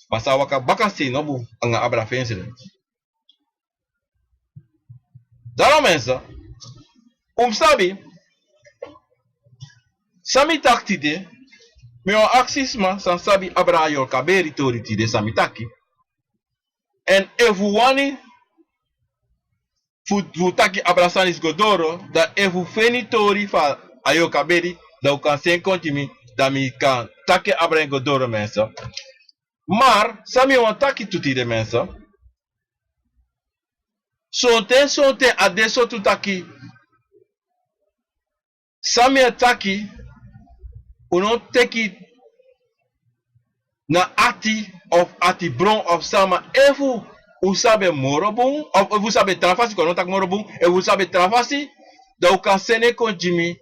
Ma san waka baka sei no bun anga abra fensre. Daarom mensen, un mus sabi san mi taki tide. Mi wani aksi sma san sabi abra a yorkaberi tori tide san mi taki. Èn efu un wani fu, fu taki abra sani disi go doro, dan efu un feni tori fu a yorkaberi, dan un kan seni kon gi mi, dan mi kan taki abra en go doro mensen. Maar san mi wani taki tu tide mensen. Sonten sonten a de sortu taki san mi e taki, un no teki na ati of ati bron of sama. Efu un sabi en moro bun, of efu un sabi en tra fasi, kon no taki moro bun, efu un sabi en tra fasi, dan un kan seni kon gi mi.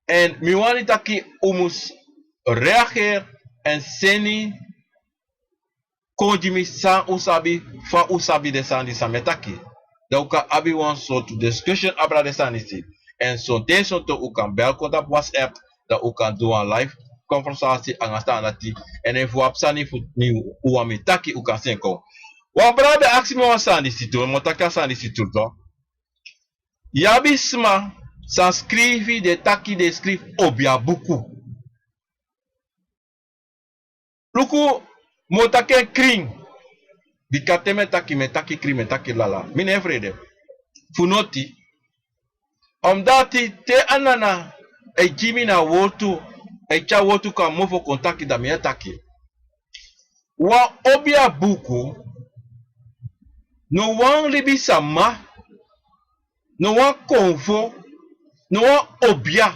Èn mi wani taki un mus reageri èn seni kon gi mi san un sabi, fa un sabi den sani disi san mi e taki. Dan un kan abi wan sortu discussion abra den sani disi. Èn sonten sonten un kan bel kon tapu WhatsApp, dan un kan du wan live konversasi anga sani dati. Èn efu un abi sani fu mi, un wani mi taki, un kan seni kon. Wan brada ben aksi mi wan sani disi tu, mi o taki a sani disi tu. Yu abi sma san skrifi, den taki den skrifi obiabuku. Luku, mi o taki en krin. Bika te mi e taki, mi e taki krin, mi e taki lala. Mi no e frede fu noti. Omdati te a nana e gi mi na wortu, e tyari wortu kon a mofo kon taki, dan mi e taki. Wan obiabuku, no wan libisama, no wan konfo, no wan obia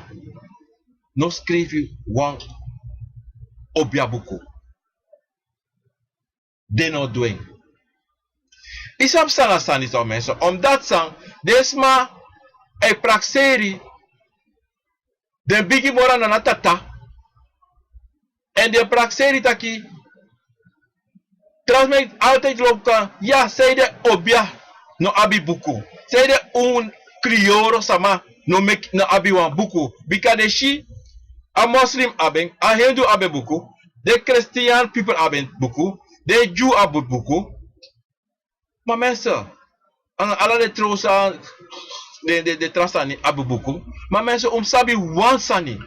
no skrifi wan obiabuku. Den no du en. Yu sabi san na sani so, mensen? Omdati san, den sma e prakseri, den bigi moro na a tata. Èn den e prakseri taki, tra sma e altijd lobi kon, ya, sanede obia no abi buku? Sanede un kriyoro sama no meki, no abi wan buku? Bika den si, a moslim abi en, a hindu abi buku, den Christian people abi buku, den Jew abi buku. Ma mensen, anga ala den tra sani, den, den, den tra sani abi buku. Ma mensen, un mus sabi wan sani.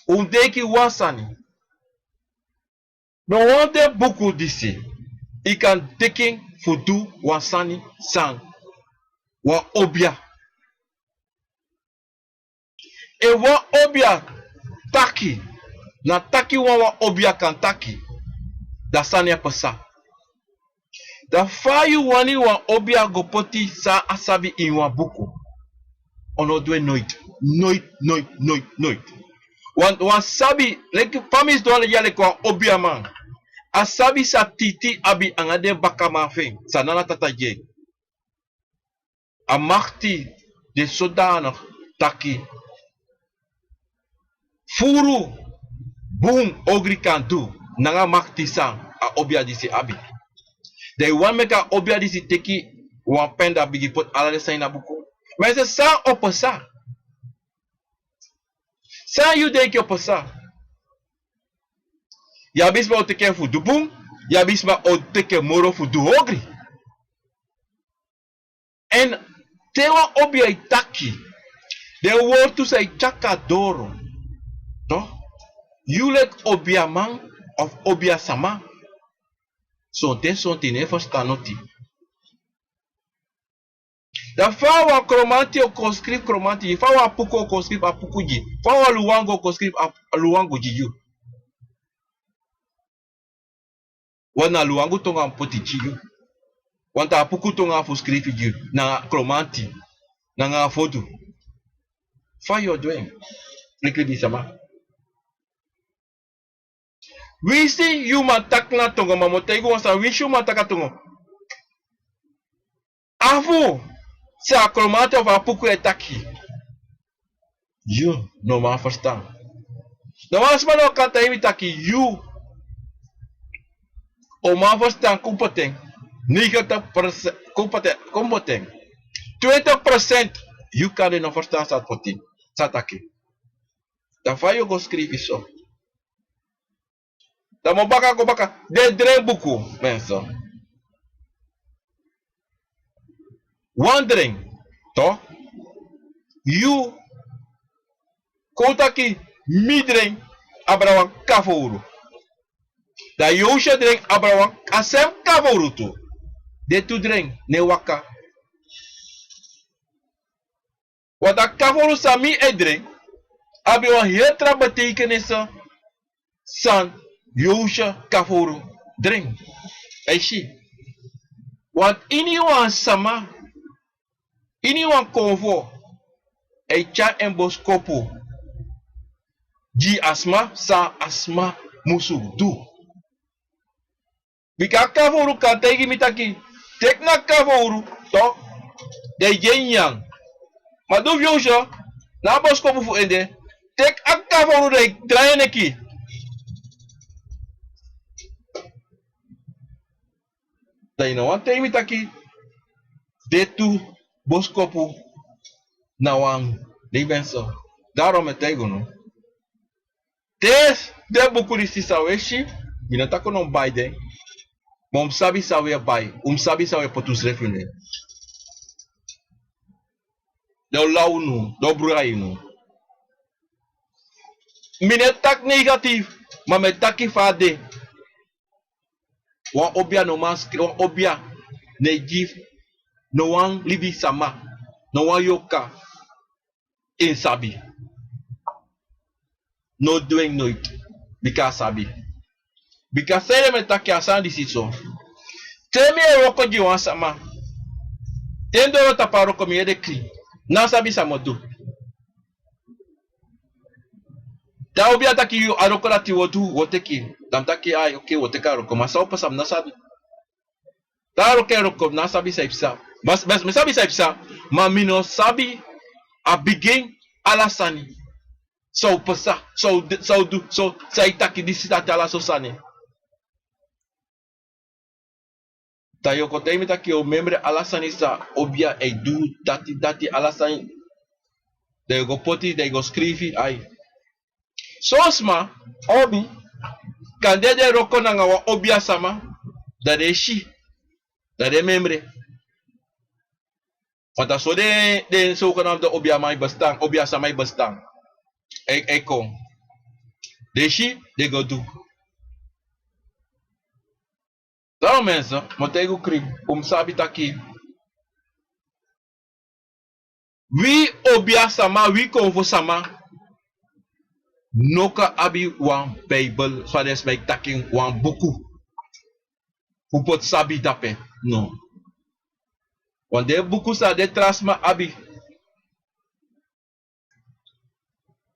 Un mus denki wan sani. No wan den buku disi i kan teki en fu du wan sani san wan obia. Efu wan obia taki, na taki wan wan obia kan taki, da sani e pasa. Da fa yu wani wan obia go poti san a sabi ini wan buku? A no du en noiti. Noiti, noiti, noiti, noiti. Wan, wan sabi, leki fa mi sidon ya leki wan obiaman. A sabi san titi abi anga den bakaman fu en, san nana tata gi en. A makti de sodanig taki furu bun ogri kan du nanga makti san a obia disi abi. Dan yu wani meki a obia disi teki wan pen, dan bigin poti ala den sani na buku. Ma yu si san o pasa? San yu denki o pasa? Yu abi sma o teki en fu du bun, yu abi sma o teki en moro fu du ogri. Èn te wan obia e taki, den wortu san e tyari kon na doro, toch, yu leki obiaman of obia sama, sonten sonten yu no e ferstan noti. Dan fa wan Kromanti o kon skrifi Kromanti gi yu, fa wan Apuku o kon skrifi Apuku gi yu, fa wan Luwangu o kon skrifi Ap-, Luwangu gi yu. Wan na Luwangu tongo a mu poti gi yu. Wan na Apuku tongo a fu skrifi gi yu, nanga Kromanti, nanga Afodu. Fa yu o du en? Likilibisama. Winsi yu man taki na tongo, ma mi o taigi wan sani, winsi yu man taki a tongo, afu san a Kromanti of Apuku e taki, yu no man ferstan. Dan wan sma no kan taigi mi taki yu o man ferstan kon poti en, negentig procent kon poti en, kon poti en. Twintig procent yu kan no ferstan san a poti, san a taki. Dan fa yu o go skrifi so? Dan mi o baka go baka, den dren buku, mensen. Wan dren, toch? Yu kon taki mi dren abra wan kafowru. Dan Yosha dren abra wan a sem kafowru tu. Den tu dren no e waka. Want a kafowru san mi e dren abi wan heri tra betekenis san Yosha kafowru dren. A e si. Want iniwan sama, iniwan konfo, a e tyari en boskopu gi a sma san a sma musu du. Bika a kafowru kan taigi mi taki, teki na kafowru, toch, dan yu gi en nyanyan. Ma di fu Yosha, na a boskopu fu en de, teki a kafowru dan yu drai en neki. Dan yu no wani taigi mi taki den tu boskopu na wan, den ben so. Daarom mi e taigi unu. Te den buku disi san un e si, mi no taki un no mus bai den, ma un mus sabi san un e bai, un mus sabi san un e poti unsrefi ini en. Den o law unu, den o bruya unu. Mi no e taki negatief, ma mi e taki fa a de. Wan obia no man skri-, wan obia no e gi no wan libisama, no wan yorka, en sabi. No du en noiti, bika a sabi. Bika san ede mi e taki a sani disi so. Te mi e wroko gi wan sama, te mi doro tapu a wroko mi ede klin, na sabi san mi o du. Dan obia taki yu a wroko dati wi o du, wi o teki. Dan mi taki ai, oké, wi o teki a wroko, ma san o pasa mi na sabi. Dan a wroko e wroko, mi na sabi san e psa. Ma, ma, mi sabi san e psa, ma mi no sabi a bigin ala sani. San o pasa, san o de, san o du, san, san e taki disi dati ala so sani. Dan yu o kon taigi mi taki yu o memre ala sani san obia e du, dati, dati, ala sani. Dan yu o go poti, dan yu o go skrifi, ai. Son sma, obi, kande den e wroko nanga wan obia sama, dan den e si, dan den e memre. Want a so den, den so kon na den obiaman e bestaan, obia sama e bestaan. E, e kon. Den e si, den go du. Dan mensen, mi o taigi un krin, un mus sabi taki wi obiasama, wi konfosama no kan abi wan Bijbel, fa den sma e taki en, wan buku fu poti sabi drape. No. Want den buku san den tra sma abi,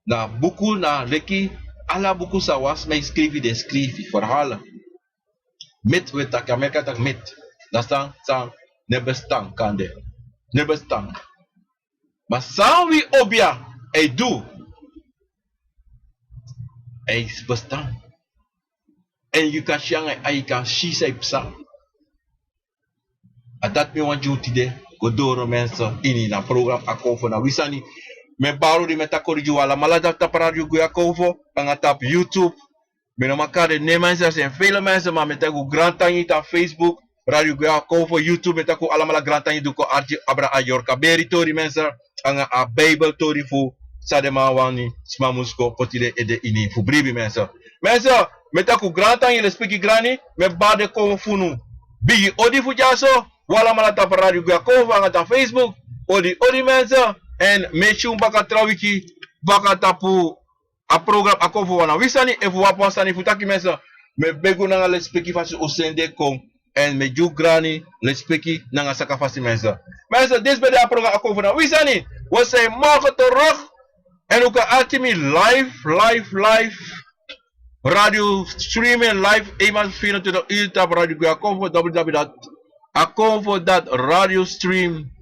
na buku na leki ala buku san wan sma e skrifi, den skrifi verhalen. Mit, wi taki, Amerika taki mit. Na san, san no e bestan kande. No e bestan. Ma san wi obia e du, e bestan. Èn yu kan si nanga yu ai, yu kan si san e psa. A dati mi wani gi un tide, go doro mensen, ini na program Akomfo na wi sani. Mi e bari odi, mi e taki odi gi un alamala dati tapu Radio Gwe Akomfo, nanga tapu YouTube. Mi no man kari den nen mensen, a seni fele mensen, ma mi e taki un grantangi tapu Facebook, Radio Gwe Akomfo, YouTube, mi e taki un alamala grantangi di un kon arki abra a yorka beri tori mensen, nanga a Bijbel tori fu san den man wani sma mus kon poti den ede ini fu bribi mensen. Mensen, mi e taki un grantangi, lespeki grani, mi e bari den konfo fu unu. Bigi odi fu dyaso, un alamala tapu Radio Gwe Akomfo, nanga tapu Facebook, odi, odi mensen, èn mi e si un baka tra wiki, baka tapu a program Akomfo na wi sani, efu un abi wan sani fu taki mensen, mi e begi un nanga lespeki fasi un seni den kon, èn mi e gi un grani lespeki nanga saka fasi mensen. Mensen, disi ben de a program Akomfo na wi sani, wi o sei morgen terug, èn un kan arki mi live, live, live, radio streaming live, eenmaal vierentwintig uur tapu Radio Gwe Akomfo, W W W dot akomfo dot radio stream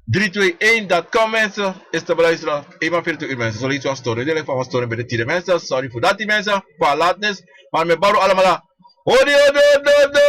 drie twee één dot com mensen, is te beluisteren. Eenmaal vierentwintig uur mensen, sorry, wan storing, de lijn van wan storing bij de tide mensen, sorry fu dati mensen, fu a laatnis. Ma mi e bari un alamala odi, odi, odi, odi,